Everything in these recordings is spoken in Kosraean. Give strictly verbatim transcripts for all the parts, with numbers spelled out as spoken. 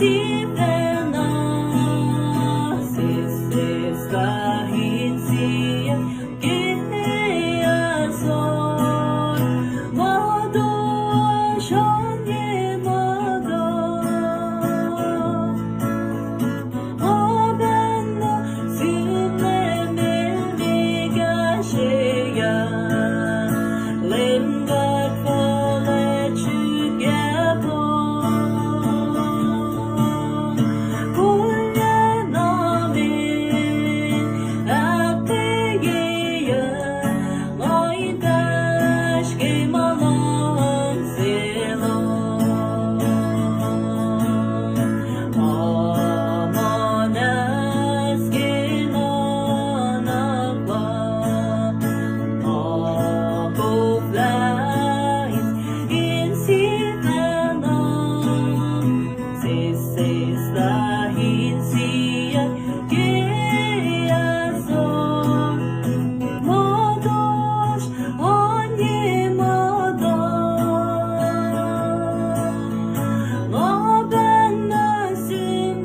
Sifacna sesseslah insiyuck ke asor, ma toasr oan ye muhtuhn. Oacpacna sun Leum El kahsrweyuc, Leum God fuhlwact srihk ac fohn. Kolyacna met ahkkweyeyuc, nga in fahsr ke ma luhngse lal. Nga muhnahs ke nuhnak lal, nga koflah in sifacna sesseslah insiyuck ke asor, ma toasr oan ye muhtuhn. Oacpacna sun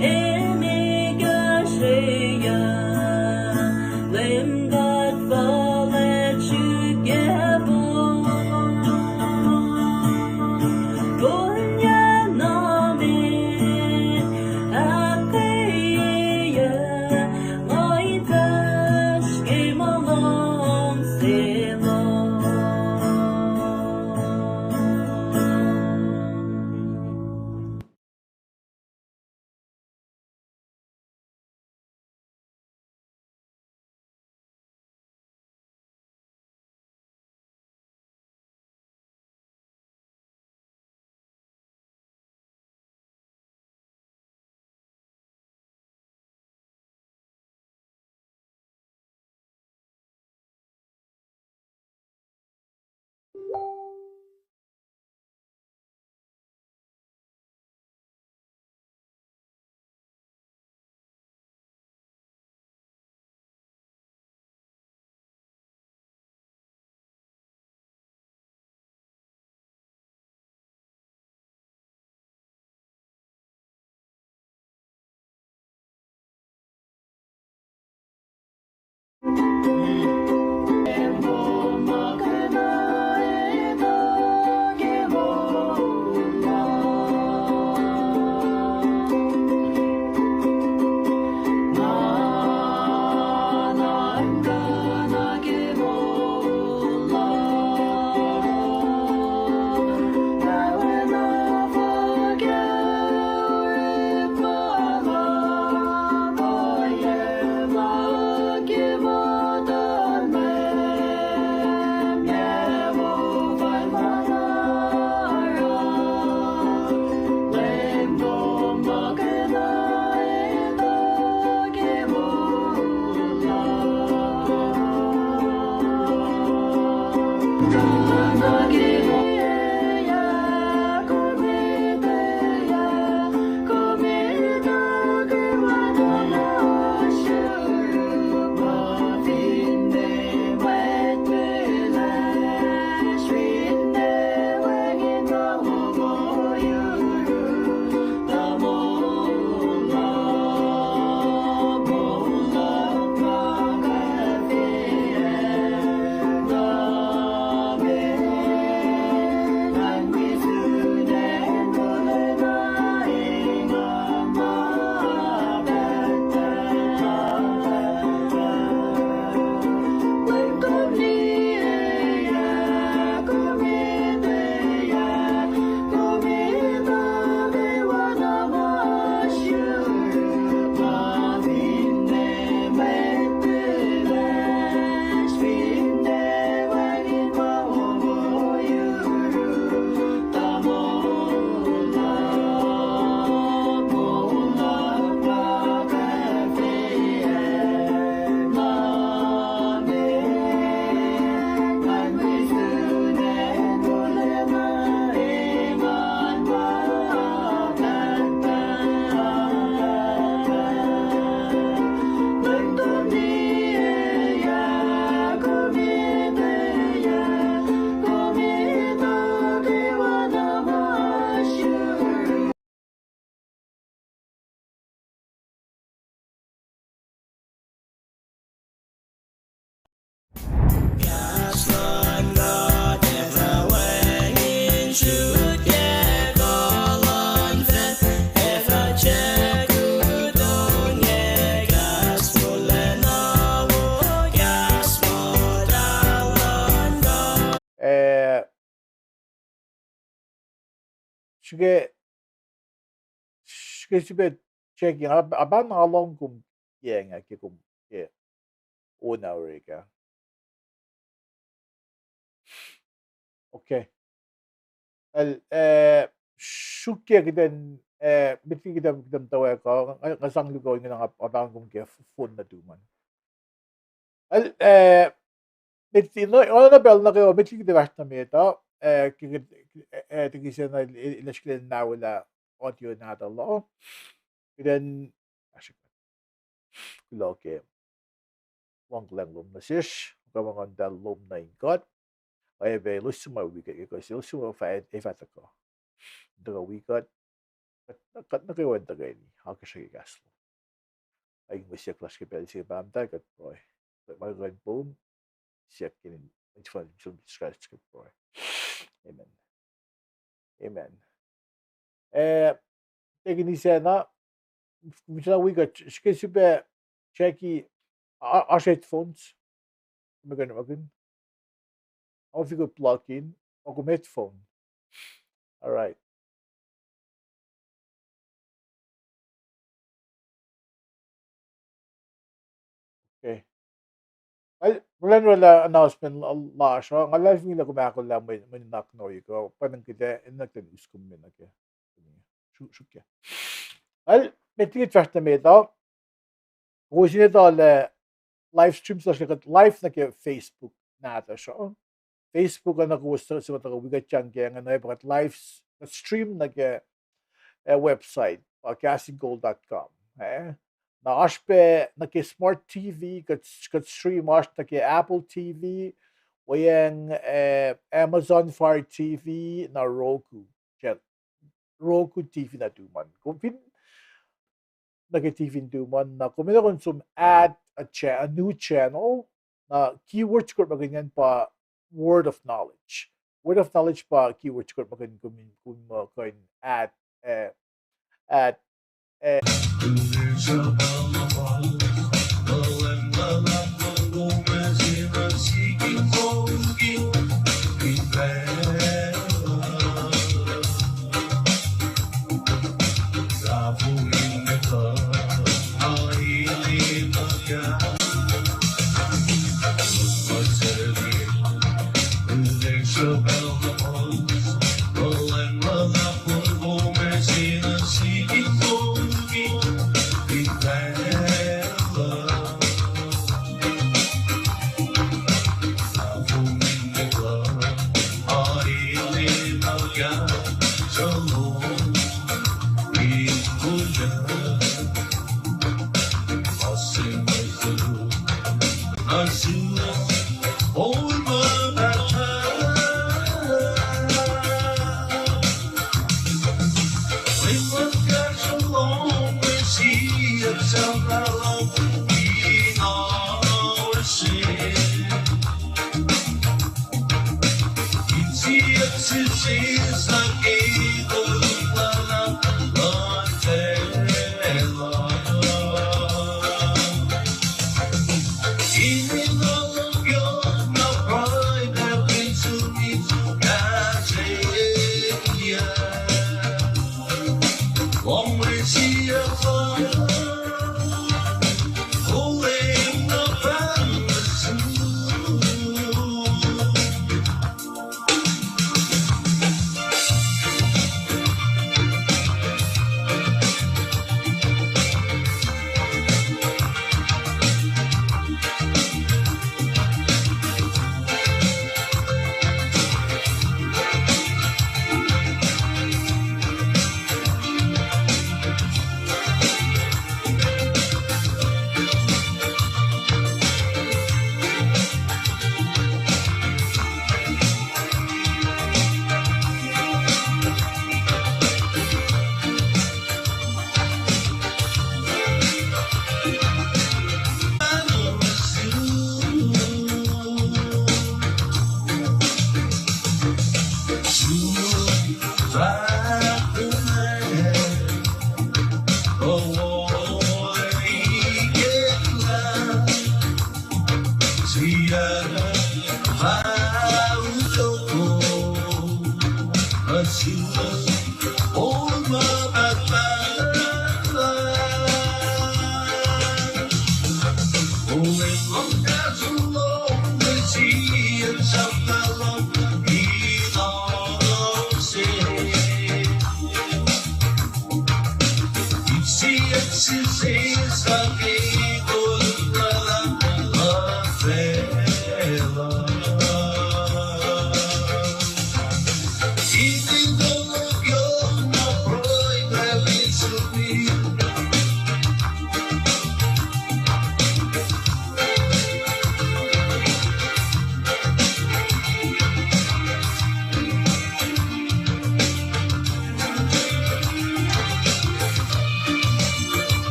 Leum El kahsrweyuc, Leum God fuhlwact srihk ac fohn. Kolyacna met ahkkweyeyuc, nga in fahsr ke ma luhngse lal. srihke, srihke srihpac checking, a, a pa nga lohng kom ke eng ah ke kom ke on orek ah. Okay. Well, eh, suk ke kuht in, eh, met liki kuht in, kuht in towack uh, nga, nga sang luhk uh ingena nga, nga pahng kom ke f-, phone nuh tuhmom. Well, eh, met liki, no, no, na pacl nuh kwewa, met liki kuht in fahsr nuh met uh, eh, ke, ke, eh, eh, tekisa na el, el, el srihke in na wela audio nahtuhl uh. Kuht in, ah, srihke. Kuloh ke luhngkuhlwacng lom nuh sesr, kuh ma ngan tahl lom nuh in kuht, oacyacpac elos suc ma wi kuht, ke kuh se elos suc ma fah, ac fah tuhkuh. Tuhkuh wi kuht, kuht, kuht nuh kwewa in tuhkweni, akacsruhi ke kahs lom. Ac mwe siyuck lasr ke pacl se pa muhtahl kuht pruhe. Kuht ma kuh in poum, siyuck ke inen, in fuhn Jisus Kraist kuht pruhe. Amen. Amen. Eh, tekin isacna, mihsana wi kuht, srihke srihpac, Jackie, a-, oasr headphones? Kom kuh in, kom kuh in. Ofi kuh plug in, oku headphone. All right. Okay. Nga, nga luhn orwaclah announcement la-, lasr uh, nga luhlahlfongi lah kom ahkolah mwe, mwe nuhnak nuh yuh kuh, pa ingacn kuht ac, in nuh ten us kom me nuh ke. Sru-, sruhkwac. Well, met liki kuht fahsr nuh met uh, kowos in etuh lah live stream lasr uh kuht live nuh ke Facebook nahtuhsr uh. Facebook uh na kowos suc, suc ma tuhkuh wi kuht yang ke, nga na pa kuht live s-, kuht stream nuh ke, eh, website, uh, casting gold dot com, eh. Na oasr pac nuh ke smart T V, kuht, kuht stream oasr nuh ke Apple T V, weacng, eh, Amazon Fire T V, na Roku channel. Roku T V nuh tuhmom. Kom fin nuh ke T V nuh tuhmom, na kom enenuh in som add a cha-, a new channel, na keyword se kut ma ke ingacn pa word of knowledge. Word of knowledge pa keyword se kut ma ke kom, kom, uh, kuh in add, eh, add, eh,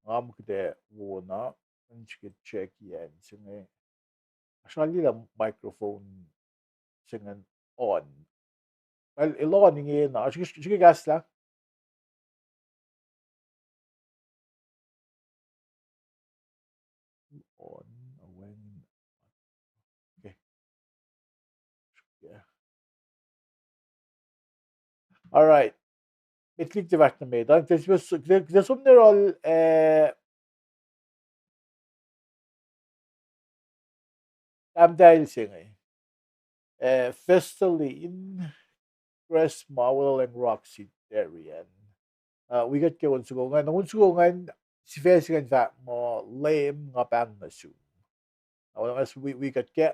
Nga muhkwena wona, in srihke check-i acn se inge. Asralila microphone se ingacn on. Well, el on ingena. Srihke, srihke kahslah. On, a wacngihn. Okay. Yeah. All right. Met liki tiac fahsr nuh met an. Kuht ac som nuh yohrohl, eh, tahmtahel se inge. Eh, Festalin, Chris, ma welacng Roxy, Darian. Ah, wi kuht ke on soko ingacn, on soko ingacn, sifac se ingacn fahk muh, Leum, nga pahng nuh sum. Na oacna ma wi, wi kuht ke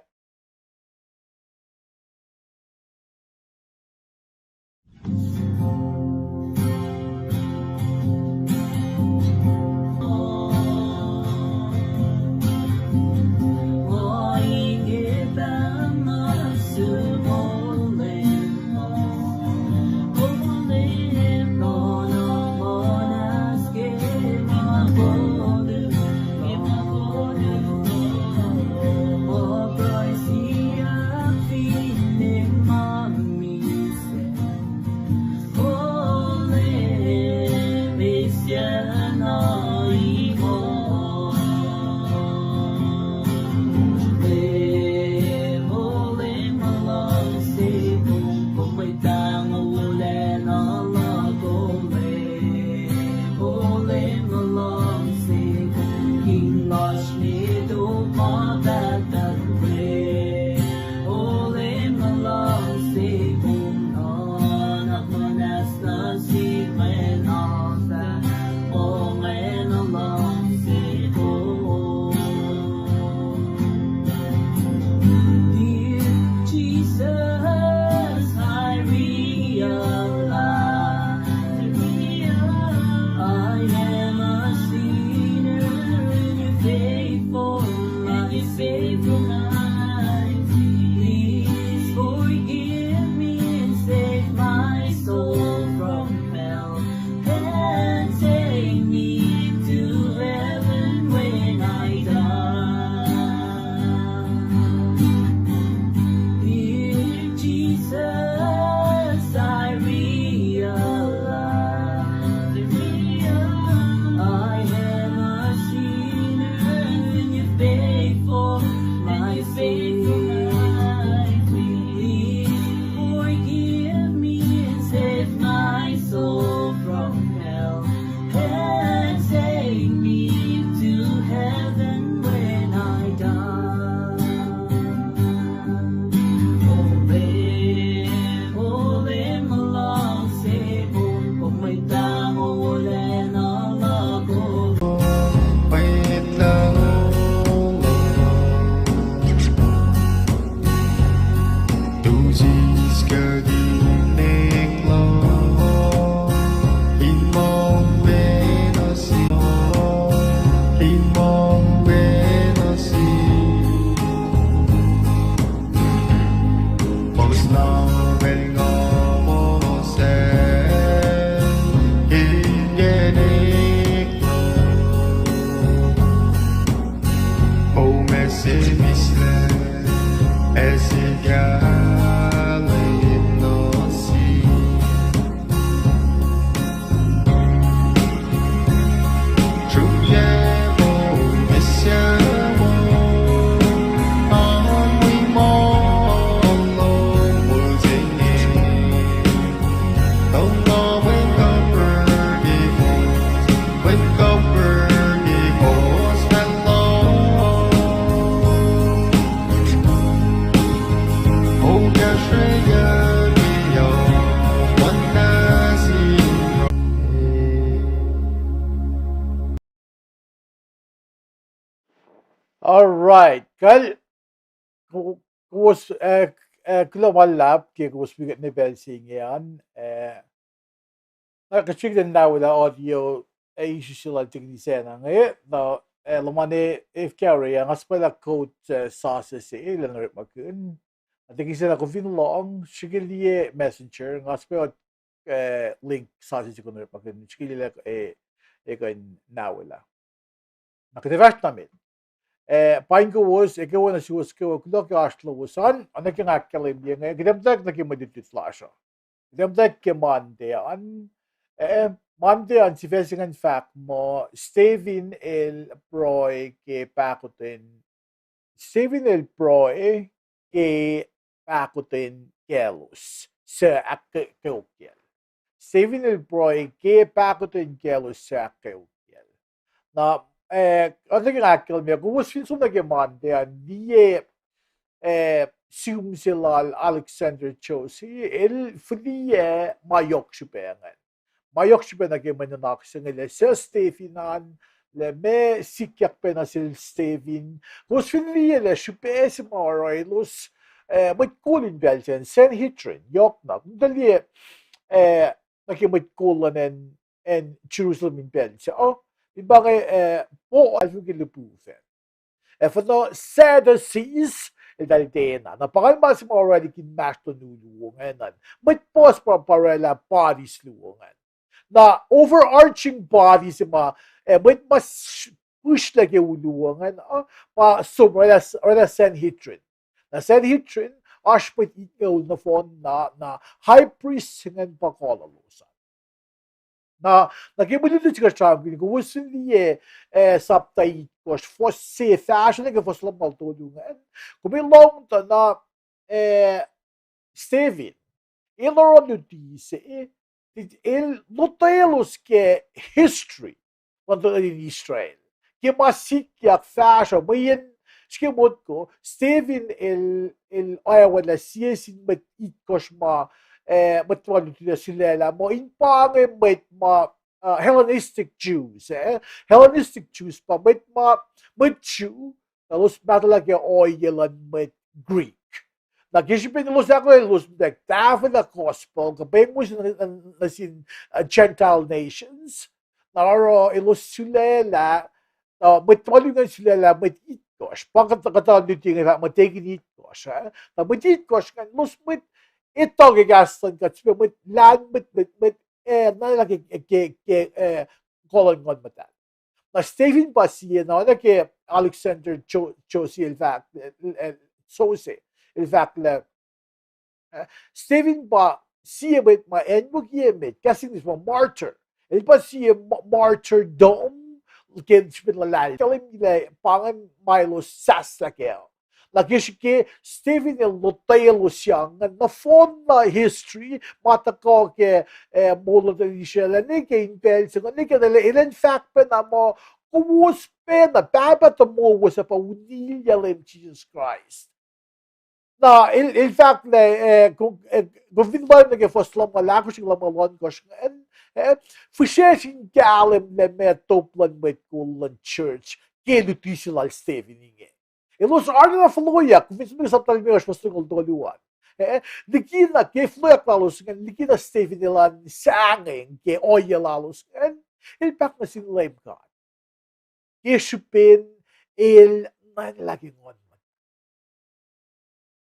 All right. Kal, ko-, kowos, eh, eh, kuloh ma luhlahp ke kowos wi kuht ne pacl se inge an, eh, na kuht srihke in na wela audio, eh, issue se lal Tekini Sena inge, na, eh, luhman F K R A, nga suhpwaclah code, eh, sasuc se, eh, lal orekmakihn. Na Tekini Sena, kom fin lohng, srihke liye Messenger, nga suhpwaclah, eh, link sasuc se kom orekmakihn, srihke liye, eh, eh, kuh in na wela. Na kuht ac fahsr na met. Eh, paing kowos, ekuh wo nuh suwos kwewa, kuloh ke oasr lowos an, oacna ke nga ahkkahlwemye inge, kuht ac muhtwacwacack nuh ke mwe lutlut lasr uh. Kuht ac muhtwacwacack ke Monday an, eh, Monday an sifac se ingacn fahk muh Stephen el pruhe ke pahkotwen Stephen el pruhe ke pahkotwen kaclos suc ahkkweokyacl. Stephen el pruhe ke pahkotwen kaclos suc ahkkweokyacl. Na, eh, oacna ke nga ahkkahlwemye, kowos fin som nuh ke Monday an, liye, eh, sihm se lal Alexander Josie, el fihliyac ma yohk srihpac ingacn. Ma yohk srihpac nuh ke mwe nuhnak se inge lah suc Stephen an, lah meac sikyak pac nuh sel Stephen. Kowos fin liye lah srihpac se ma oruh elos, eh, mwet kol in pacl sacn, Sanhedrin, yohk na. Kom tuh liye, eh, nuh ke mwet kol luhn acn, acn Jerusalem in pacl sac, oh, in pa inge, eh, Paul el fihliyac lihpufacn. Ac fin Sadducees, eltahl tiacna. Na pa ingacn ma se ma orwaclihk inmahsrlon luo ingacn an. Mwet puhs pa, pa orwaclah bodies luo ingacn. Na overarching bodies ma, eh, mwet ma s-, pihsrlah ke luo ingacn, ah, pa som orwaclah, orwaclah Sanhedrin. Na Sanhedrin, oasr mwet itngoul nohfohn na, na high priest se ingacn pa kulolos an. Na, nuh ke mwe lutlut se kuht sramsramkihn, kowos fin liye, eh, sapta itkohsr, fuhs se fahsruh nuh ke fuhs lumngaul tolu ingacn, kom lohng tuh na, eh, Stephen el oruh luti se, el lotwelos ke history luhn tuhlihk nuhtin Israel ke ma sikyak fahsruh, mweyen srihke motko, Stephen el, el oacwalah sie sin mwet itkohsr ma, eh, mwet tuhma lutlut uh sulaclah muh in pa inge mwet ma, uh, Hellenistic Jews, eh? Hellenistic Jews pa mwet ma, mwet Jew, na elos mahtuhlah ke ohiyac luhn mwet Greek. Na ke srihpen elos ahkolah elos muhtwacwacack tahfwelah gospel, kuh pweng wo nuh, nuh, nuh sin, uh, Gentile nations. Na oruh elos sulaclah, uh, mwet tuhma lutlut ingacn sulaclah mwet itkohsr. Pa kuht, kuhtuh luti inge fahk muhtwacwacack in itkohsr, eh? Na mwet itkohsr ingacn elos mwet etuh ke kahs luhn God, srihpac mwet lahlmwetmwet, mwet, eh, na lah ke, ke, ke, eh, kuh luhn Nguhn Muhtahl. Na Stephen pa sie na, oacna ke Alexander Jo-, Josie el fahk, eh, eh, Josie el fahk lah, eh, Stephen pa sie mwet ma acnwuki emet, kahs English pa martyr. El pa sie ma-, martyrdom, ke srihpen luhlahlfongi lah pa ingacn ma elos sahslah kac. Na ke srihke Stephen el lotwelos ingacn, nohfohn na history ma tuhkuh ke, eh, moul luhn tuhlihk Israel, ne ke in pacl se inge, ne ke el, el an fahk pacna muh, kowos pacna, pahpah tomowos ah pa unilyac Leum Jisus Kraist. Na el, el fahk lah, eh, ko-, eh, kom fin liye nuh ke fuhs lumngaul ahkosr nuh ke lumngaul ohnkohsr ingacn, eh, fihsracsr in kahlwem lah meac top luhn mwet kol luhn church ke luti se lal Stephen inge. Elos arulacna foloyak, kom fin som nuh ke sapta limekohsr fuhs tolngoul tolu an. Eh, likina ke foloyak lalos ingacn, likina Stephen elan sahngweng ke ohiyac lalos ingacn, el pahngon nuh sin Leum God ke srihpen el nuhnlah ke Nguhn Muhtahl.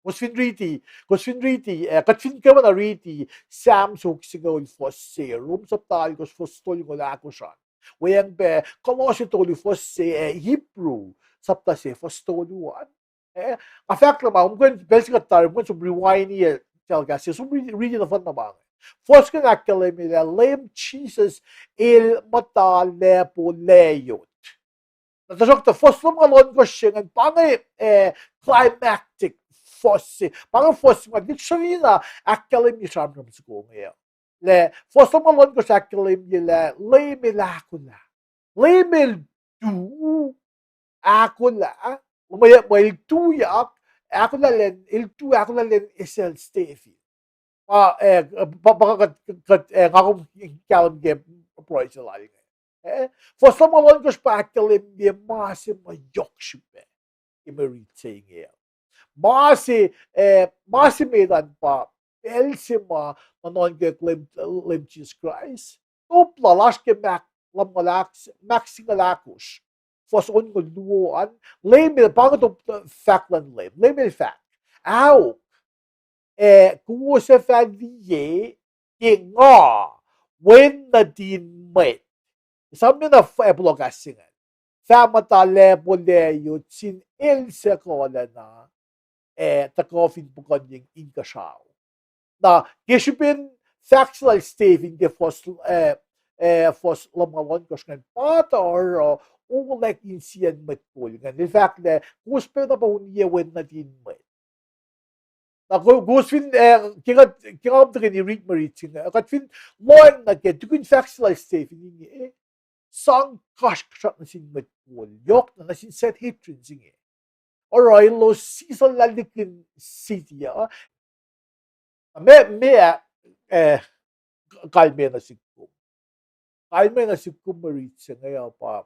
Kowos fin riti, kowos fin riti, eh, kuht fin kwewana riti Sam siofok singucul fuhs se, Rom sapta alkosr fuhs tolngoul ahkosr an. Weacng pac Kolosse tolu fuhs se, eh, Hebrew sapta se fuhs tolu an. Eh, nga fahk lah ma, kom kuh in pacl se kuht tari, kom kuh in som rewind-i, eh, telecast se, som riti, riti nohfohn na ma inge. Fuhs ingacn ahkkahlwemye lah Leum Jisus el muhta lacpo layot. Na tuhsruhktuh fuhs lumngaul ohnkohsr se ingacn pa inge, eh, climactic fuhs se. Pa inge fuhs se ma lihksreni na ahkkahlwemye sramsram soko inge uh. Lah fuhs lumngaul ohnkohsr ahkkahlwemye lah Leum el ahkolah. Leum el tu ahkolah, mwe, mwe el tuyak, ahkolah elan, el tu ahkolah elan esacl Stephen. Pa, eh, pa, pa kuht, kuht, eh, nga kom kahlwem ke pruhe se lal inge. Eh, fuhs lumngaul ohnkohsr pa ahkkahlwemye ma se ma yohk srihpac. ke mwe rit se inge. Ma se, eh, ma se met an pa pacl se ma nuhnuhnkuh Leum, Leum Jisus Kraist, top lal oasr ke Mark lumngaul ahk-, Mark singucul ahkosr, fuhs onngoul luo an, Leum el, pa inge top fahk luhn Leum, Leum el fahk, ahok, ac kowos ac fah liye ke nga, Wen nuhtin mwet. Esamna f-, ac puhlohkahs se ingacn. Fah muhta lacpo layot sin el suc kuhlacna, ac tuhkuh fin puhkuhnyeng inkuhsrao. Na, ke srihpen fahk se lal Stephen ke fuhs, eh, eh, fuhs lumngaul ohnkohsr ingacn, pa tuh oruh olwack insiyacn mwet kol ingacn. El fahk lah, kowos pacna pa uniyac Wen nuhtin mwet. Na ko-, kowos fin, eh, ke kuht, ke nga muhtwacta in rit mwe rit se inge, kuht fin lohacng nuh ke tukun fahk se lal Stephen inge, eh, sang kasrkuhsrak nuh sin mwet kol, yohkna nuh sin Sanhedrin se inge. Oruh elos sislah likina city uh. Na meac, meac, eh, kalmac nuh sihk kom. Kalmac nuh sihk kom mwe rit se inge uh pa,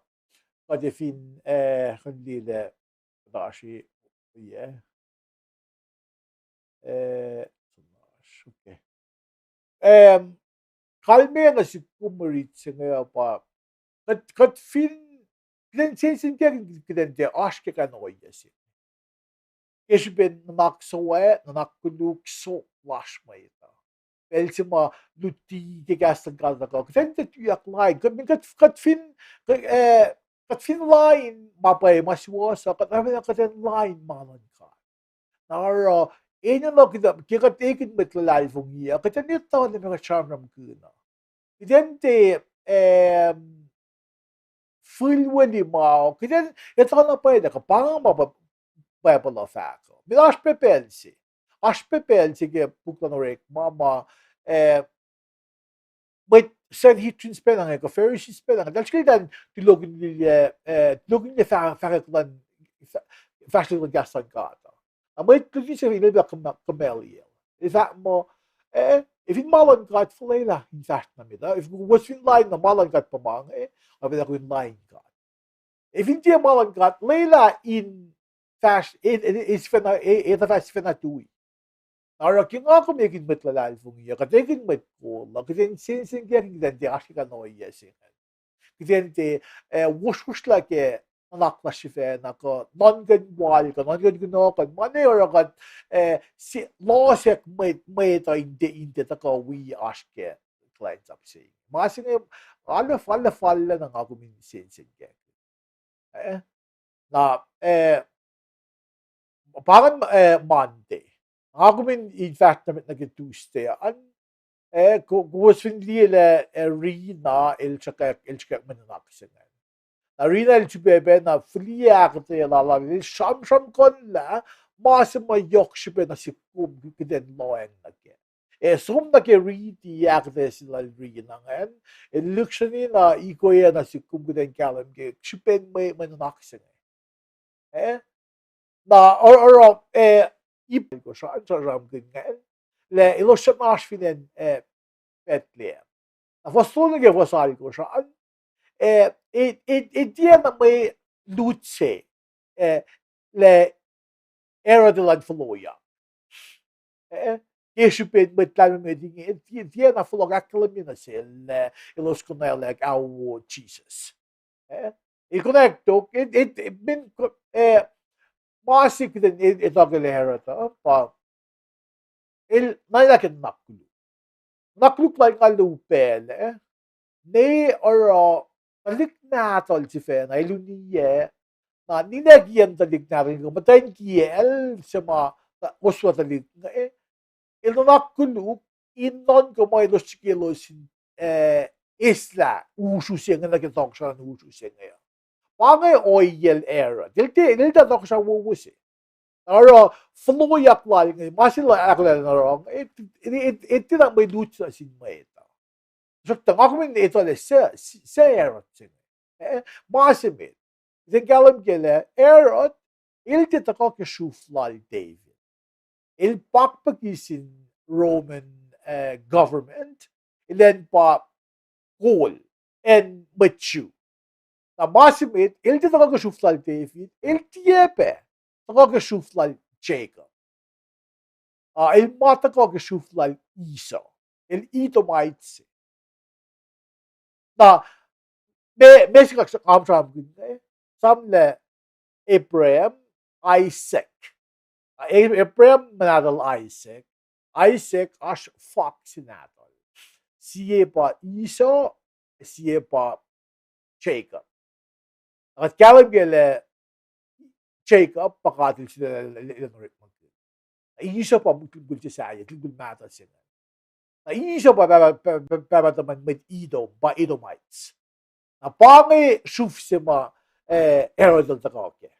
kuht ac fin, eh, kuh in liye lah, kuhtasrihk, yac. Eh, okay. Em, kalmac nuh sihk kom mwe rit se inge uh pa, kuht, kuht fin, kuht in sensenkackihn kuht in tiac oasr ke kain ohiyac se. Ke srihpen nuhnak sowac, nuhnak koluk, sohk lasr mwet uh. Pacl se ma luti ke kahs luhn God uh, kuht in tiac tuyak lain, kuht, kuht, kuht fin, eh, kuht fin lain ma pwacye ma suwohs uh, kuht, kuht in lain ma luhn God. Na oruh, enenuh kuht, ke kuht ekihn mwet luhlahlfongi uh, kuht in etuh lah meac kuht sramsramkihn uh. Kuht in tiac, em, fihlweli ma, kuht in etuh na pwacye lah kuh pa inge ma Bible uh fahk uh. Met oasr pac pacl se. Oasr pac pacl se ke puk luhn Orekma ma, eh, mwet Sanhedrin pacna inge, kuh Pharisees pacna inge, eltahl srihke eltahl tulohkihn, eh, tulohkihn fah-, fahkwack luhn, fah-, fahsrwelihk luhn kahs luhn God uh. Na mwet luti se inel pa Gam-, Gamaliel. El fahk muh, eh, ac fin ma luhn God fuhlwelah in fahsr nuh met uh. Ac fin kowos fin lain na ma luhn God pa ma inge, eh, oacpacna kom in lain God. Ac fin tiac ma luhn God, lwelah in fahsr, e, e, e sifacna, e, e tuh fah sifacna tui. Na oruh ke nga kom ekihn mwet luhlahlfongi uh, kuht ekihn mwet kol uh, kuht in sensenkackihn kuht in tiac oasr ke kain ohiyac se ingacn. Kuht in tiac, eh, wohswohslah ke nuhnak lasr sifacna, kuh nuhnkuh in wal, kuh nuhnkuh in kunohkohn, ma ne oruh kuht, eh, se-, losack mwet, mwet uh in tiac, in tiac tuhkuh wi oasr ke kuhlwacnsap se inge. Ma se inge, alu, alu, alu na nga kom in sensenkackihn. Eh, na, eh, pa ingacn, eh, Monday. Nga kom in, in fahsr nuh met nuh ke Tuesday an, eh, ko-, kowos fin liye lah, eh, Rina el sruhkwack, el sruhkwack mwe nuhnak se ingacn. Na Rina el sifacna fihliyac ahkuhtweyac lal, el sramsramkihn lah ma se ma yohk srihpac nuh sihk kom kuht in lohacng nuh kac. Eh, som nuh ke riti ahkuhtweyac se lal Rina ingacn, el lihksreni na ikoac nuh sihk kom kuht in kahlwem ke srihpen mwe, mwe nuhnak se inge. Eh? Na, or-, oruh, eh, ip alkosr an sramsramkihn ingacn, lah elos sruhk oasr fin acn, eh, Bethlehem. Na fuhs tolu nuh ke fuhs alkosr an, eh, e, e, e tiacna mwe lut se, eh, lah Herod el an fohlohyak. Eh, ke srihpen mwet lahlmwetmwet inge, e ti-, tiacna fohlohk ahkkahlwemye nuh sel, eh, elos konwaclwack ao Jisus. Eh, el konwacack tok, e, e, e, min ko-, eh, ma se kuht in, e, etuh ke lah Herod uh, pa, el, na el ahknunak koluk. Nuhnak koluk lal nga luo pacl, eh, ne oruh tuhlihk nahtuhl sifacna, el uniyac, na ninac kiyacn tuhlihk nahtuhl, muhtwacn kiyacl se ma, na, oswa tuhlihk inge, eh, el nuhnak koluk, in nuhnkuh muh elos srihke elos in, eh, eslah usru se inge nuh ke tohkohsrahi usru se inge. Pa inge ohiyacl Herod. El tiac, el tiac tohkohsrahi wowo se. Oruh fohlohyak lal inge, ma se el ahkolah in oruh, e, e, e, e tiacna mwe lut se nuh sin mwet uh. Tuhsruhktuh nga kom in etuh lah suc, suc Herod se inge. Eh, ma se met. Kuht in kahlwem ke lah Herod, el tiac tuhkuh ke sruf lal David. El pakpuki sin Roman, eh, government, el acn pa kol, acn mwet Jew. Na ma se met, el tiac tuhkuh ke sruf lal David, el tiac pac tuhkuh ke sruf lal Jacob. Ah, el ma tuhkuh ke sruf lal Esau. El Edomite se. Na, me, ma se nga sramsramkihn inge, sramsram lah Abraham, Isaac. Ah, A-, Abraham muh nahtuhl Isaac. Isaac oasr fahk se nahtuhl. Sie pa Esau, sie pa Jacob. Ac kuht kahlwem ke lah Jacob pa katil se el, el, el orekmakihn. Na Esau pa mukul se sahyac, mukul mahtuh se inge. Na Esau pa pahpah, pahpah, pahpah tuhman mwet Edom, pa Edomites. Na pa inge sruf se ma, eh, Herod el tuhkuh kac.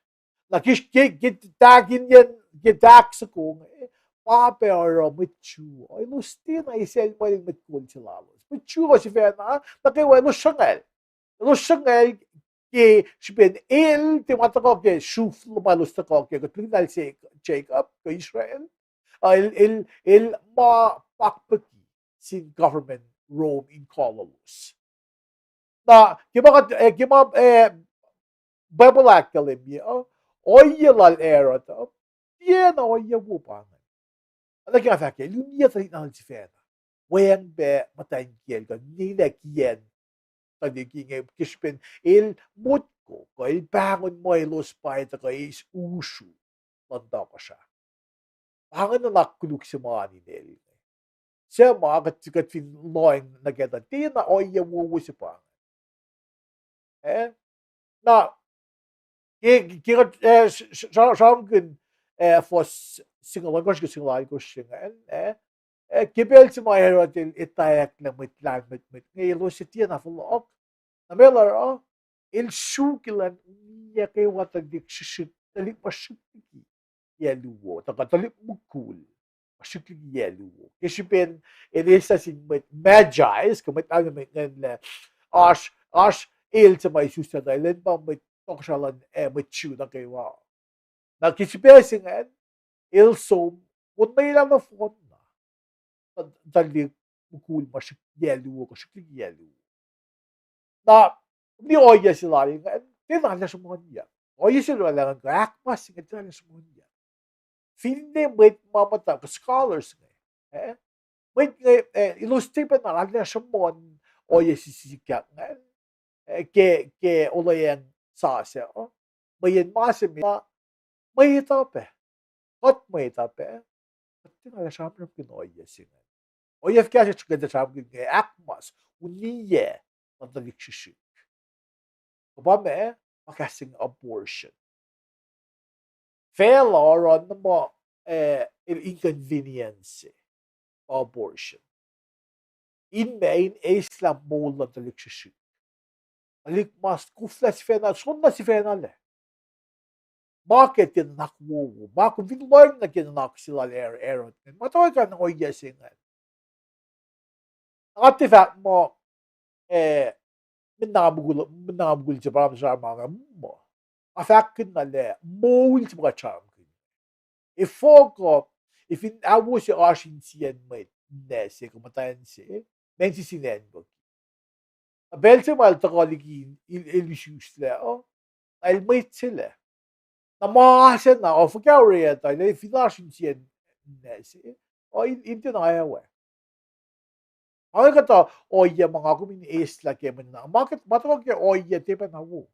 Na ke, ke, ke tahk in yen, ke tahk soko inge, pa pac oruh mwet Jew, elos tiacna eisacl muh el mwet kol se lalos. Mwet Jew uh sifacna, nuh kwewa elos sruhngacl. Elos sruhngacl ke srihpen el tiac ma tuhkuh ke sruf ma elos tuhkuh kac, kuht lihknal se Jacob kuh Israel. Ah, el, el, el ma pakpuki sin government Rome in kuh lalos. Na ke ma kuht, eh, ke ma, eh, Bible ahkkahlwemye uh, ohiyac lal Herod uh, tiacna ohiyac wo pa inge. Oacna ke nga fahk ke, el uniyac tuhlihk nahtuhl sifacna. Weacng pac muhtwacn kiyacl kuh ninac kiyacn tuhlihk inge ke srihpen el motko kuh el pahngon muh elos pa tuhkuh eis usru luhn tohkohsrah. Pa inge nuhnak koluk se ma ninac el inge. Suc ma kuht, kuht fin lohacng nuh kac tuh tiacna ohiyac wowo se pa inge. Eh? Na, ke, ke kuht, eh, s-, s-, sra-, sramsramkihn, eh, fuhs singucul ohnkohsr ke singucul alkohsr se ingacn, eh? Eh, ke pacl se ma Herod el etwacack lah mwet lahlmwetmwet inge elos tiacna fohlohk. Na meac el oruh? El suk elan uniyac kwewa tuhlihk srihsrihk, tuhlihk ma srihk liki yac luo, tuhkuh tuhlihk mukul ma srihk liki yac luo. Ke srihpen el eislah sin mwet Magi, kuh mwet lahlmwetmwet ingacn lah oasr, oasr el se ma isuslac tuh elan pa mwet tohkohsrah luhn, eh, mwet Jew nuh kwewa. Na ke srihpac se ingacn, el som, on na elah nohfohn na tuhlihk mukul ma srihk yac luo kuh srihk liki yac luo. Na, kom liye ohiyac se lal ingacn, tiacna arlac sruhmuhnyuck. Ohiyac se lal ingacn kuh ahkmas se inge tiacna arlac sruhmuhnyuck. Finne mwet ma muhta kuh scholars inge, eh? Mwet inge, eh, elos tiac pacna arlac sruhmuhn ohiyac se sikyak ingacn, eh, ke, ke olweacng sasuc uh. Mweyen ma se met, mwet uh pac. Kuht mwet uh pac. Kuht tiacna arlac sramsramkihn ohiyac se ingacn. Ohiyac fuhkah se kuht sramsramkihn inge ahkmas, uniyac luhn tuhlihk srihsrihk. Kuh pa meac, pa kahs se inge abortion. Facluh oruh na muh, eh, el inconvenience se, abortion. In meac, in eislah moul luhn tuhlihk srihsrihk. Tuhlihk ma koflah sifacna, soenna sifacna lac. Ma ke tiac nuhnak wowo, ma kom fin lohacng nuh ke nuhnak se lal Her-, Herod ingacn, ma tuhkuh kain ohiyac se ingacn. Nga tiac fahk muh, eh, mwe nuhnak mukul, mwe nuhnak mukul se pa sramsram ma inge muh. Nga fahkkihn na lah moul se ma kuht sramsramkihn. Efuh kuh, fin ahwo se oasr insiyacn mwet ninac se kuh muhtwacn se, ma in sisi acnwuki. Na pacl se ma el tuhkuh liki el, el isuslac uh, na el mwet se lac. Na ma se na, uh, fuhkah orwaclah tuh el fin oasr insiyacn ninac se, uh, in, in tiacna awe. Ac kuhtuh ohiyac ma nga kom in eislah ke mwe nuhnak, ma kuht, ma tuhkuh ke ohiyac tiac pacna wo.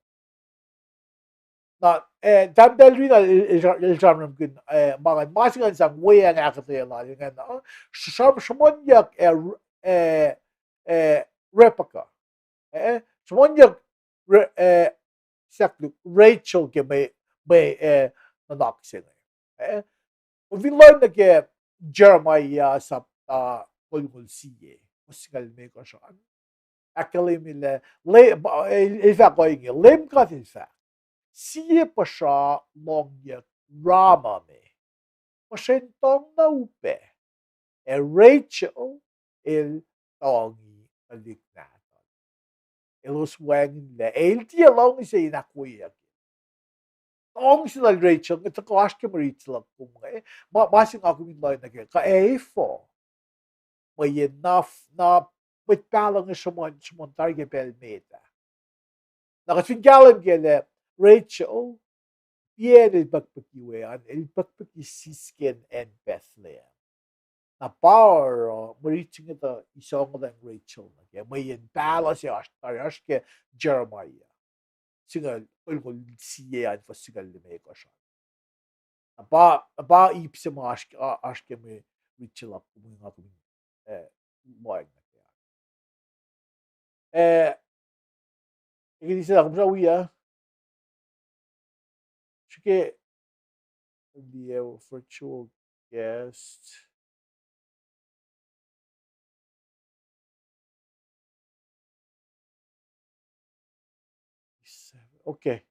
Na, eh, tahmtahel Rina el, el, el sramsramkihn, eh, ma ingacn, ma se ingacn sang weacng ahkuhtweyac lal ingacn, uh, sram-, sruhmuhnyuck, eh, eh, eh, Rebecca. Eh, sruhmuhnyuck Re-, eh, sahk Rachel ke mwe, mwe, eh, nuhnak se inge. Eh, kom fin lohacng nuh ke Jeremiah sapta tolngoul sie, fuhs singucul limekohsr an. Ahkkahlwemye lah, le-, ba-, el, el fahk ohinge, Leum God El fahk, sie puhsra lohngyuck Ramah me, puhsren tuhng na upac, ac Rachel el tuhngi tuhlihk nahtuhl. Elos wacngihnlac, ac el tiac luhngse in ahkwoyeyuck. Tuhng se lal Rachel inge tuhkuh oasr ke mwe rit se luhk kom inge, ma, ma se nga kom in lohacng nuh ke, kuh efuh. Mweyen na, na mwet pahluh inge sruhmuhn, sruhmuhn tari ke pacl met ah. Na kuht fin kahlwem ke lah Rachel, Pian el pukpuki we an, el pukpuki sisken acn Bethlehem. Na pa oruh, mwe rit se inge tuh isongolang Rachel nuh ke, mweyen pahluh se oasr, tari oasr ke Jeremiah. Singucul, singucul sie an fuhs singucul limekohsr an. Na pa, na pa ip se ma oasr, oasr ke mwe rit se luhk kom inge nga kom in, eh, lohacng nuh ke. Eh, eke tise na kom sa wi ah. Srihke, liye virtual guest. Okay.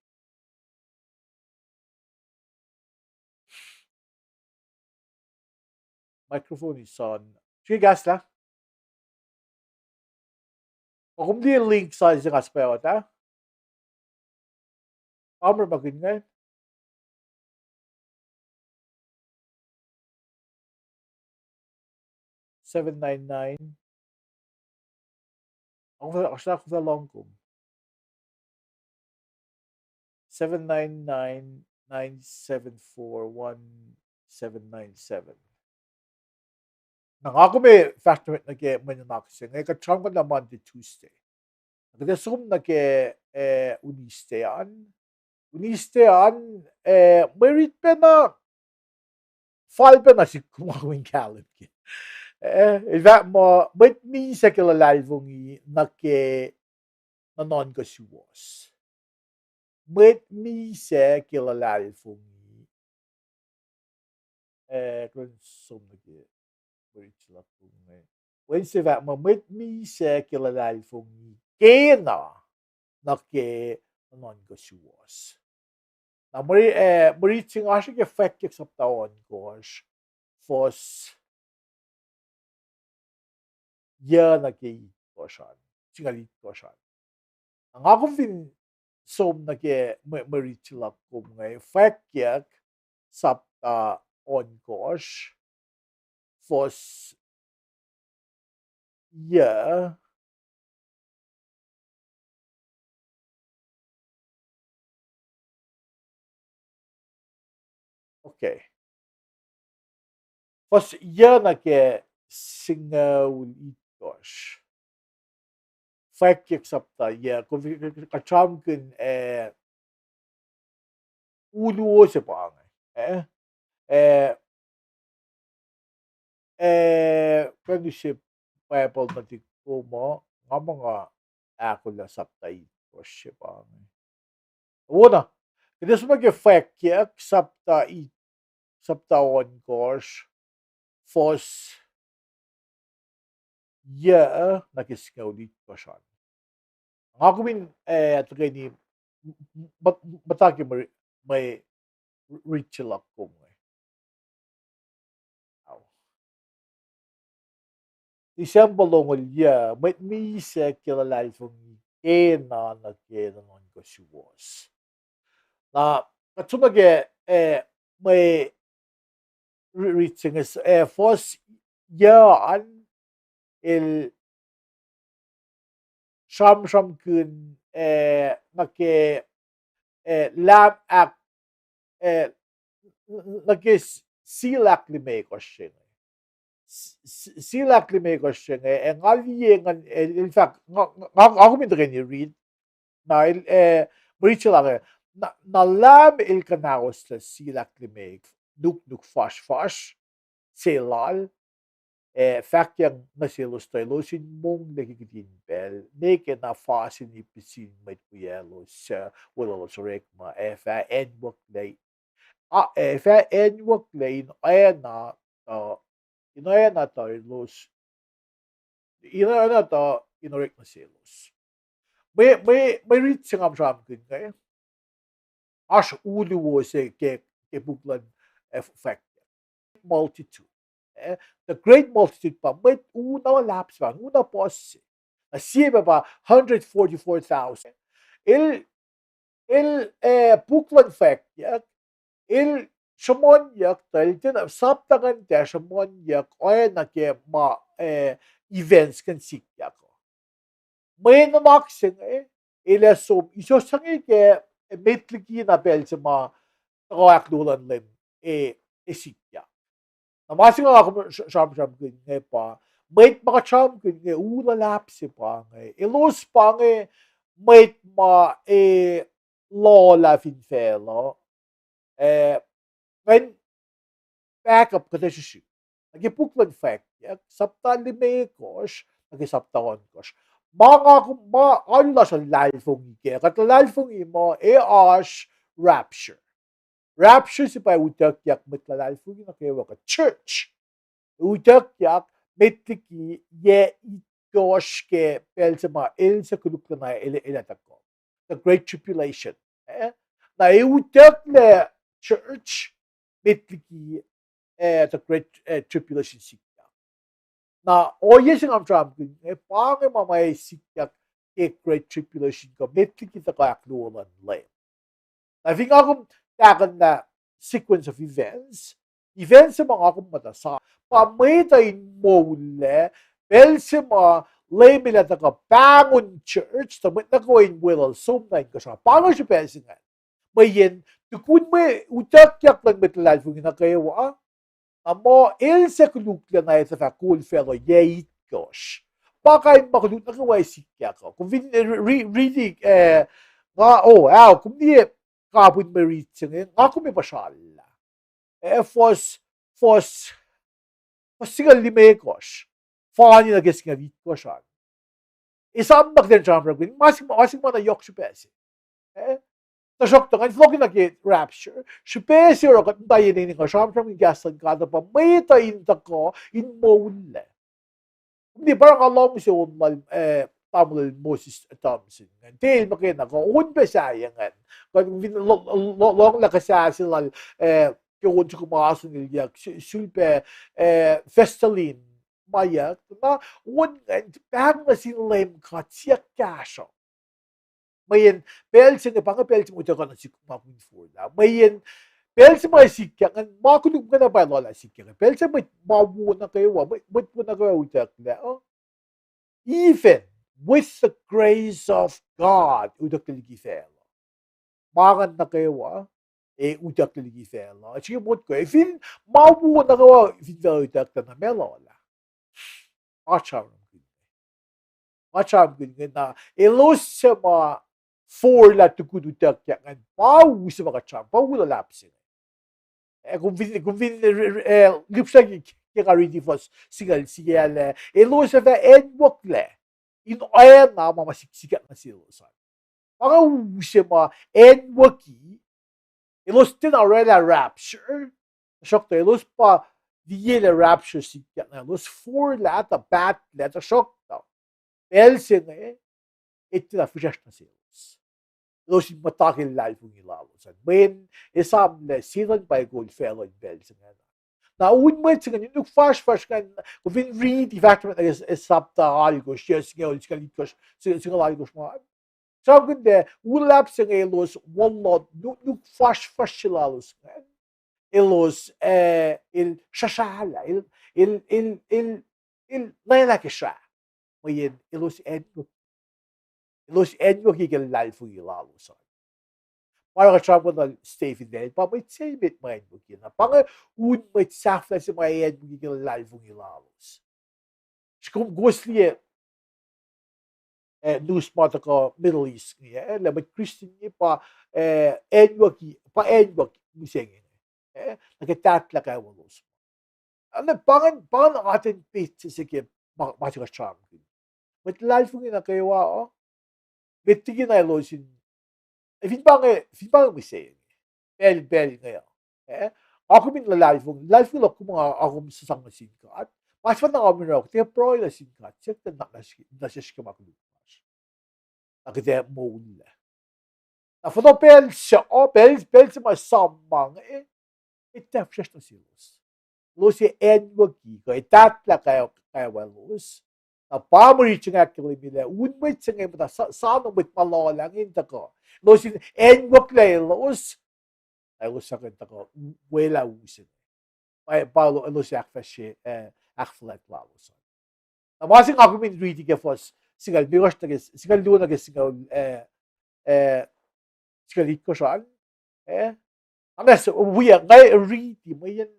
Microphone is on. Srihke kahs lah. Ac kom liye link sa se nga sipacot ah. Amr ma kihn inge. Seven nine nine. Ako fah, ako fah lohng kom. Seven nine nine, nine seven four, one seven nine seven. Na nga kom ac fahsr nuh met nuh ke mwe nuhnak se inge, kuht sramsramkihn na Monday, Tuesday. Kuht ac som nuh ke, eh, Wednesday an. Wednesday an, eh, mwe rit pacna, fal pacna sik kom, nga kom in kahlwem ke. Eh, el fahk muh, mwet misac ke luhlahlfongi nuh ke nuhnuhnkuh suwohs. Mwet misac ke luhlahlfongi. Eh, kuh in som nuh ke mwe rit se luhk kom inge. Wednesday fahk muh mwet misac ke luhlahlfongi kena nuh ke nuhnuhnkuh suwohs. Na mwe, eh, mwe rit se inge oasr ke Fwackyuck sapta ohnkohsr, fuhs yuc nuh ke itkohsr an, singucul itkohsr an. Na nga kom fin som nuh ke mwe, mwe rit se luhk kom inge, Fwackyuck sapta ohnkohsr, fuhs yuc. Okay. Fuhs yuc nuh ke singucul itkohsr. Fwackyuck sapta yuc, kom fin kuht sramsramkihn, eh, uluo se pa inge. Eh, eh, eh, kuh in use Bible nuhtihk kom uh, nga muh nga ahkolah sapta itkohsr se pa inge. Wona, kuht ac som nuh ke Fwackyuck sapta it-, sapta ohnkohsr, fuhs yuc nuh ke singucul itkohsr an. Nga kom in, eh, tuhkweni m-, m-, muhta ke mwe, mwe rit se luhk kom inge. December longoul yuc, mwet misac ke luhlahlfongi kena nuh ke nuhnuhnkuh suwohs. Na, kuht som nuh ke, eh, mwe ri-, rit se inge, eh, fuhs yuc an, el sramsramkihn, eh, nuh ke, eh, Lam ahk, eh, nuh ke s-, sil ahklimekohsr se inge. S-, s-, sil ahklimekohsr se inge, eh, nga liye ngan, eh, in fact, nga, nga, nga kom in tuhkweni rit, na el, eh, mwe rit se lah inge, na, na Lam el kuhnahoslah sil ahklimek, nuknuk fasrfasr se lal, ac fahkyang nuh selos tuh elos in monglac ke kihtin pacl, ne ke na fasin ip sin mwet wiyaclos suc weluhlos orekma, ac fah anwucklac, a, ac fah anwucklac in oacna, uh, in oacna tuh elos, in oacna tuh in orek nuh selos. Mwe, mwe, mwe rit se nga sramsramkihn inge, oasr uluo se ke, ke puk luhn, eh, Fwackyuck. Multitude. Eh, the great multitude pa mwet una luhlahp se, pa una puhs se. Na sie pa pa hundred forty-four thousand. El, el, eh, puk luhn Fwackyuck, el sruhmuhnyuck tuh el tiacna, sapta ingacn tiac sruhmuhnyuck oacna ke ma, eh, events kuh in sikyak uh. Mwe nuhnak se inge, el ac som, isosange ke met liki na pacl se ma tuhkuh ahkluo luhn Leum, e, e sikyak. Na ma se nga kom sramsramkihn inge pa, mwet ma kuht sramsramkihn inge u luhlahp se pa inge, elos pa inge mwet ma e lohlah fin facluh, e, ngan back up kuhtuh srihsrihk. Nuh ke puk luhn Fwackyuck, sapta limekohsr, nuh ke sapta ohnkohsr. Ma nga kom, ma alu lasr luhlahlfongi kac, kuht luhlahlfongi muh e oasr rapture. Rapture se pa utuckyak mwet luhlahlfongi nuh kwewa kuh church. Utuckyak met liki yac itkohsr ke pacl se ma el se koluklacna el, el ac tuhkuh. The Great Tribulation. E? Na e utucklac church met liki, e, the Great, e, Tribulation sikyak. Na ohiyac se nga sramsramkihn inge pa inge ma ma e sikyak ke Great Tribulation kuh met liki tuhkuh ahkluo luhn Leum. Na fin nga kom tahkuhnlah sequence of events, events se ma nga kom muhta sa, pa mwet uh in moullac, pacl se ma Leum el ac tuhkuh pahngon church, tuh mwet nuh kwewa in weluhl som na inkuhsrao. Pa inge srihpac se ingacn. Mweyen tukun mwe utuckyak luhn mwet luhlahlfongi nuh kwewa, na muh el se koluklacna el tuh fah kol facluh yac itkohsr. Pa kain ma koluk nuh kwewa sikyak uh. Kom fin, e, ri-, ri-, riti, e, nga, o, ao, kom liye kapihn mwe rit se inge, nga kom e puhsrallah. E, fuhs, fuhs, fuhs singucul limekohsr, fani nuh ke singucul itkohsr an. Esam nuh kuht in sramsramkihn, ma se, ma se ma na yohk srihpac se. E? Tuhsruhktuh ngan fohlohk nuh ke rapture. Srihpac se oruh kuht muhta yen in nga sramsramkihn kahs luhn God uh pa mwet uh in tuhkuh in moullac. Kom liye pa oruh nga luhngse on lal, e, tamuhlwel Moses Thompson ingacn. Tiac el muhkwena kuh on pac sahyac ingacn. Kuht fin lo-, lo-, lohnglah kuhsah se lal, e, ke on soko ma asunilyak, su-, sulpac, e, Festalin, ma yuck, na on ingacn pahng nuh sin Leum God siyuck kahsruh. Mweyen pacl se inge pa inge pacl se ma utuckuh nuh sihk ma kom forlah. Mweyen pacl se ma sikyak ingacn, ma koluk muhkwena pa lwelah sikyak. Pacl se mwet ma wo nuh kwewa, mwet, mwet wo nuh kwewa utucklac, o? Even with the grace of God, utucklac liki facluh. Ma ingacn nuh kwewa, e utucklac liki facluh. Srihke motko, e fin ma wo nuh kwewa fin facluh utucklac na meac lwelah? Nga sramsramkihn inge. Nga sramsramkihn inge na elos suc ma forlah tukun utuckyak ingacn, pa u se ma kuht sramsram, pa u luhlahp se inge. E, kom fin, kom fin, e, e, lihpsrlah ke, ke nga riti fuhs singucul sie ah, elos ac fah acnwucklac in oacna ma ma sik-, sikyak nuh selos an. Pa inge u se ma acnwucki, elos tiacna orwaclah rapture, tuhsruhktuh elos pa liyelah rapture sikyak na elos forlah tuh pahtlac, tuhsruhktuh pacl se inge, e tiacna fihsracsr nuh selos. Elos in muhta ke luhlahlfongi lalos an. Mweyen esamlah Setuhn pa kol facluh in pacl se ingacn. Na un mwet se ingacn, nuknuk fahsrfahsr ingacn, kom fin riti fahsrfahsr nuh ke sapta alkosr, yac singucul, singucul alkosr, singucul alkosr ma. Sramsramkihn lah u luhlahp se inge elos, wallon, nu-, nuknuk fahsrfahsr se lalos ingacn, elos, e, el srasrahlah, el, el, el, el, el lwelah ke srah. Mweyen elos acnwucki. Elos acnwucki ke luhlahlfongi lalos an. Pa oruh kuht sramsramkihn lal Stephen el pa mwet se emet ma acnwucki na. Pa inge un mwet sahflah se ma acnwucki ke luhlahlfongi lalos. Srihke kom kowos liye, e, news ma tuhkuh Middle East inge, e, lah mwet Christian inge pa, e, acnwucki, pa acnwucki mihsenge, e, nuh ke tahtlah kwewa lalos. Anna pa ingacn, pa ingacn atacn petsac se ke ma, ma se kuht sramsramkihn. Mwet luhlahlfongi nuh kwewa, o? Met liki na elos in, e, fin pa inge, fin pa inge mihsenge, pacl, pacl inge, e, nga kom in luhlahlfongi, luhlahlfongi luhk kom nga kom sang nuh sin God. Ma se fah na nga kom in oruh, kuht ac pruhe nuh sin God, siyuck nuh sesr ke ma koluk lasr, na kuht ac moullac. Na fohnoh pacl se, o, pacl, pacl se ma esam ma inge, e, tiac fihsracsr nuh selos. Elos ac acnwucki kuh e tahtlah kwewa lalos. Na pa mwe rit se inge ahkkahlwemyelah un mwet se inge muhta sa-, sano mwet ma lohlah inge in tuhkuh. Elos in acnwucklac elos, na elos fah kuh in tuhkuh welah u se inge. Pa, pa elos ahkfahsrye, e, ahkfuhlwact lalos an. Na ma se nga kom in riti ke fuhs singucul limekohsr nuh ke, singucul luo nuh ke singucul, e, e, singucul itkohsr an, e, Nga se, wi, nga riti mweyen,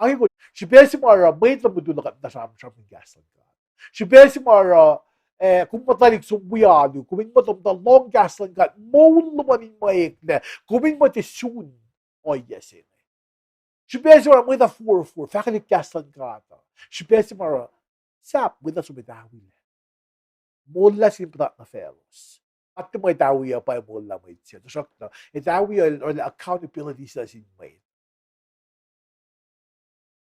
aki ko, srihpac se ma oruh mwet luhn mutul uh kuht muhta sramsramkihn kahs luhn God. Srihpac se ma oruh, eh, kom muhtwaclihk som wi alu, kom in muhta, muhta lohng kahs luhn God, moul lom an in mwe eklac, kom in muhta sun ohiyac se inge. Srihpac se ma oruh mwet uh forfor fahkwelihk kahs luhn God uh. Srihpac se ma oruh sahp mwet uh som etawilac. Moullah sin puhtat nuh faclos. At tiac mwet etawi uh pa moullah mwet se. Tuhsruhktuh etawi uh, accountability se sin mwet.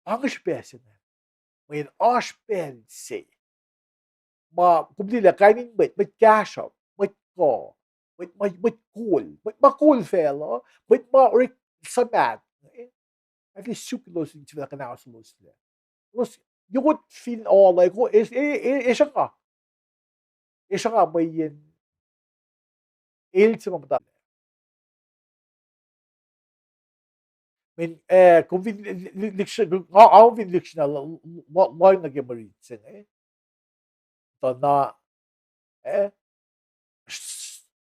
Ange srihpac se inge. Mweyen oasr pacl se ma kom liye lah kain in mwet, mwet kahsruhp, mwet kuh, mwet ma, mwet kol, mwet ma kol facluh, mwet ma orek suhmaht, eh? Ac tiac suk elos in sifacna kuhnahoselos lac. Elos yokot fin ohl, e, e, e, e sruhnga. E sruhnga mweyen el se ma muhta. Mweyen, eh, kom fin, li-, li-, lihksreni, nga, nga fin lihksreni, lo-, lo-, lohng nuh ke mwe rit se inge. Tuh na, eh,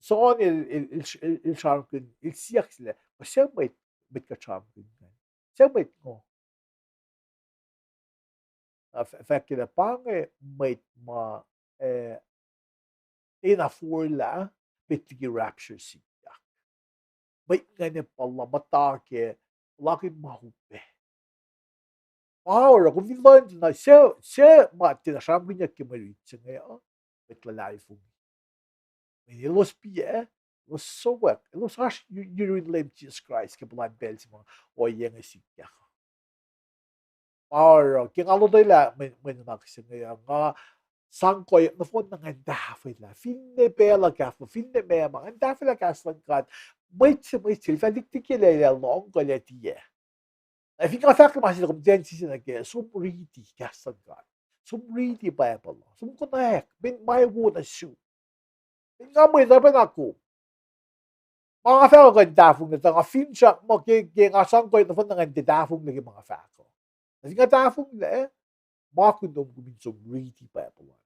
John el, el, el, el, el sramsramkihn, el siyuck sel, ma se mwet, mwet kuht sramsramkihn ingacn. Se mwet ngo. Na f-, fahk lah pa inge mwet ma, eh, tiacna forlah, met liki rapture sikyak. Mwet ingacn pa la muhta ke, puhlakihn ma upac. Pa oruh, kom fin lohng na, se, se ma tiacna sramsramkihnyuck ke mwe rit se inge uh, mwet luhlahlfongi. Mweyen elos piac, elos sowack, elos oasr yu-, yurin Leum Jisus Kraist ke puhlan pacl se ma ohiyac inge sikyak. Pa oruh, ke nga lotwelah mwe, mwe nuhnak se inge uh, nga sang koyuck nohfohn na ngan tahfwelah. Finne pacl uh kahfo, finne meac ma, ngan tahfwelah kahs luhn God. Mwet se, mwet se, el fah liktiki lah el ac lohng kuh el ac tiac. Na fin nga fahk ma se kom tiac sisina ke, som riti kahs luhn God. Som riti Bible uh. Som konwacack, mweyen ma wo nuh sum. Mweyen nga mwet uh pacna kom. Ma nga fahk uh kuh in tahfonglac, tuh nga finsrak muh ke, ke nga sang koyuck nohfohn na ngan tiac tahfonglac ke ma nga fahk uh. Na fin nga tahfonglac, ma kunom kom in som riti Bible uh.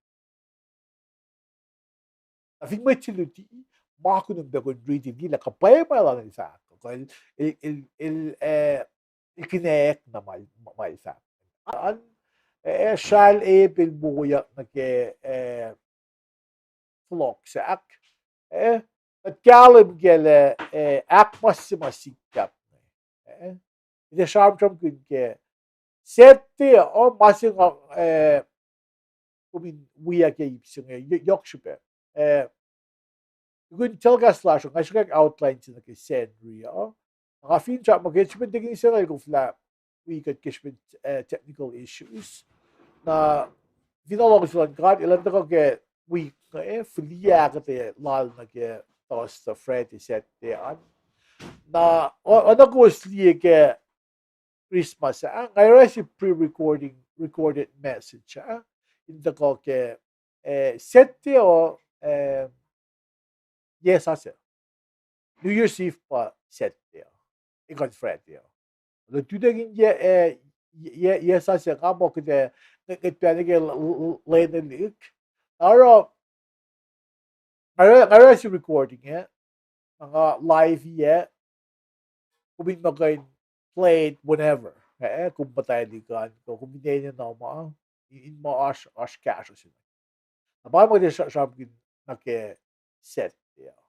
Na fin mwet se luti, ma kunom pac kom in riti, liye lah kuhpahsr ma elan el fahk uh, kuh el, el, el, el, eh, el konwacack na ma el, ma el fahk. An, eh, sral Abel moyak nuh ke, eh, flock sahk, eh, kuht kahlwem ke lah, eh, ahkmas se ma sikyak, eh, el ac sramsramkihn ke Saturday uh, ma se nga, eh, kom in wi ke ip se inge, y-, yohk srihpac. Eh, tukun telecast lasr uh, nga sruhkwack outline se nuh ke Sacnri uh. Nga finsrak muh ke srihpen tekin Israel koflah wi kuht ke srihpen, eh, technical issues. Na fin luhngse luhn God, elan tuhkuh ke wik inge, fihliyac ahkuhtweyac lal nuh ke Thursday, Friday, Saturday an. Na, o-, oacna kowos liye ke Christmas ah, nga oruh se pre-recording, recorded message ah, in tuhkuh ke, eh, Saturday uh, eh, yac sasuc. New Year's Eve pa Saturday uh, ekuh Friday uh. Lututacng in yac, eh, yac, yac sasuc nga muh kuht, eh, nget, nget pacna ke l-, l-, l-, lwen lihk. Oruh, nga oruh, nga oruh se recording ah, nga live ah, kom in muh kuh in play it whenever. Eh, kom muhtwaclihk an, kuh kom in enenuh ma, in, in ma oasr, oasr kahsruh se. Na pa ma kuht sra-, sramsramkihn nuh ke Saturday uh.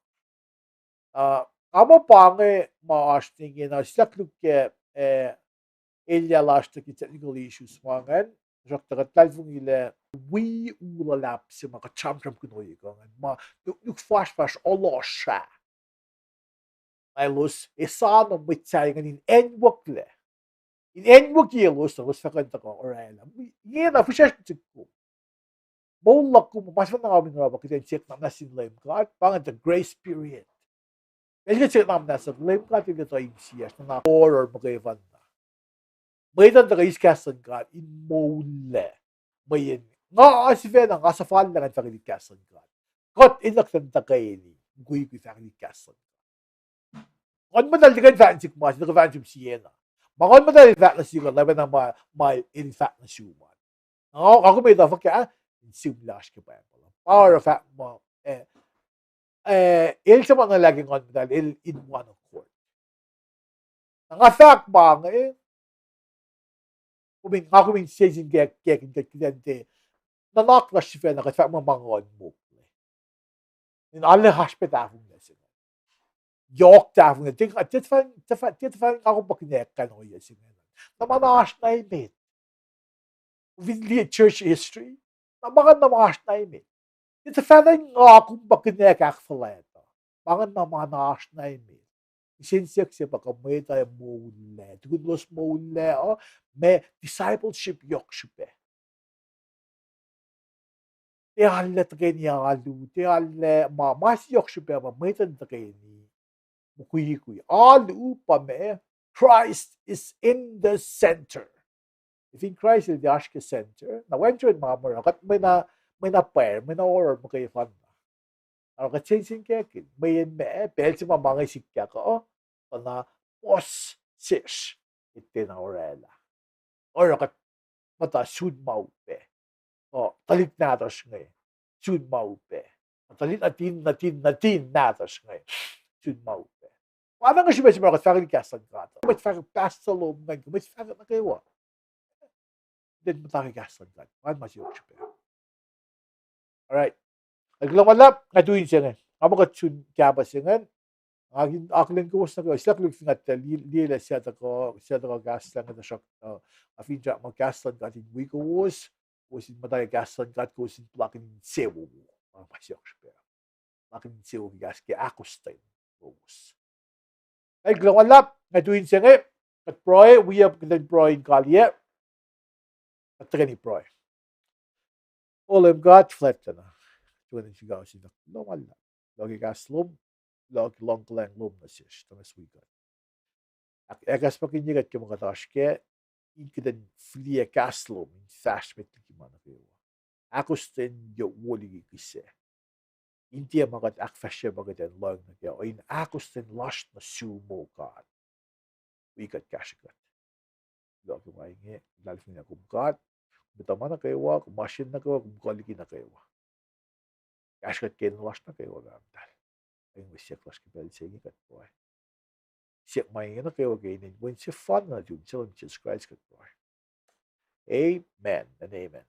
Ah, nga muh pa inge ma oasr inge na siyuck luhk ke, eh, elyah lasr nuh ke technical issues ma ingacn, tuhsruhktuh kuht luhlahlfongi lah wi u luhlahp se ma kuht sramsramkihn ohiyac kuh ingacn, ma nuknuk fahsrfahsr ohlosr ah. Na elos esam mwet sahyac ingacn in acnwucklac. In acnwucki elos, elos fah kuh in tuhkuh orwaclah. Ingena fihsracsr nuh sihk kom. Moul luhk kom, ma sefanna nga kom in oruh pa kuht in siyuck na muhnahs sin Leum God, pa ingacn the grace period. Pacl kuht siyuck na muhnahs, Leum God El etuh insiyacsr, na oruh muhkwena. Mwet uh tuhkuh eis kahs luhn God in moullac. Mweyen nga sifacna, nga suhfal lah ngan fahkwelihk kahs luhn God. Kuht enenuh in tuhkweni mukwikwi fahkwelihk kahs luhn God. Nguhn Muhtahl tiac kuh in fahk nuh sihk ma se, tuhkuh fahk nuh sum siena. Ma Nguhn Muhtahl El fahk nuh sihk uh, oacpacna ma, ma El fahk nuh sum an. Nga, nga kom etuh fuhkah, in sihmlac oasr ke Bible. Pa oruh fahk muh, eh, eh, el suc ma nuh lah ke Nguhn Muhtahl, el in one accord. Nga fahk ma inge, kom in, nga kom in sensen ke, ke, ke, ke, ke, nuhnak lasr sifacna kuht fahk muh ma nguhn mokle. In arlac oasr pac tahfonglac se inge. Yohk tahfonglac. Tiac, tiac, tiac, tiac, tiac tuhfahna nga kom pa kihnack kain ohiyac se inge. Na ma na oasr na emet. Fin liye church history, na ma ingacn na ma oasr na emet. Tiac tuhfahna nga kom pa kihnack ahkfuhlwact uh. Ma ingacn na ma na oasr na emet. Kihsen siyuck se pa kuh mwet uh moul lac. Tukun elos moul lac uh, ma discipleship yohk srihpac. Tiac arlac tuhkweni alu, tiac arlac ma, ma se yohk srihpac ma mwet uh tuhkweni mukwikwi. Alu pa ma, Christ is in the center. Fin Kraist el tiac oasr ke center, na wacngihn ma muh oruh kuht mwe na, mwe na pwacr, mwe na oruh muhkwena. Oruh kuht sensen kackin, mweyen ma, pacl se ma ma inge sikyak uh, tuh na puhs sesr, etuh na orwaclah. Oruh kuht muhta sun ma upac. Uh, tuhlihk nahtuhsr inge, sun ma upac. Tuhlihk nuhtin, nuhtin, nuhtin nahtuhsr inge, sun ma upac. Pa na nga srihpac se ma kuht fahkwack kahs luhn God. Mwet fahkwack pastor lom ingacn, mwet fahkwack nuh kwewa. Then muhta ke kahs luhn God. Pa ma se yohk srihpac. All right. Ac kuloh ma luhlahp, nga tui in se inge. Nga muh kuht sun kahpah se ingacn. Nga akihlen kowos nuh kwewa, siyuck luhk fin kuht liye lah suc tuhkuh, suc tuhkuh kahs se inge, tuhsruhk, uh, nga finsrak muh kahs luhn God in wi kowos, kowos in muhta ke kahs luhn God, kowos in puhlakihn insewowo. Pa ma se yohk srihpac. Puhlakihn insewowo ke kahs ke ahkostwen lowos. Ac kuloh ma luhlahp, nga tui in se inge, kuht pruhe, wiyuc kuht in pruhe in kaliyac. Kuht tuhkweni pruhe. O Leum God fuhlwactlacna, tuhkweni sukau sin kuloh ma luhlahp. Kuloh ke kahs lom, kuloh ke luhngkuhlwacng lom nuh sesr, tuh ma wi kuht. Ac, ac kahs pakihnye kuht ke ma kuht oasr kac, in kuht in fihliyac kahs lom in fahsr met liki ma nuh kwewa. Ahkostwen yohk wo liki kihsac. In tiac ma kuht ahkfahsrye ma kuht in lohng nuh kac, in ahkostwen lasr nuh sum, O God. Wi kuht, kahsruh kuht. Kuloh ke ma inge, luhlahlfongi na kom God, muhta ma nuh kwewa, kom masrinsral nuh kwewa, kom kuh liki nuh kwewa. Kahsruh kuht ke lasr nuh kwewa, Pahpah muhtahl. Ac mwe siyuck lasr ke pacl se inge kuht pruhe. Siyuck ma inge nuh kwewa ke inen Wen sefanna nuhtum, Leum Jisus Kraist kuht pruhe. Amen and amen.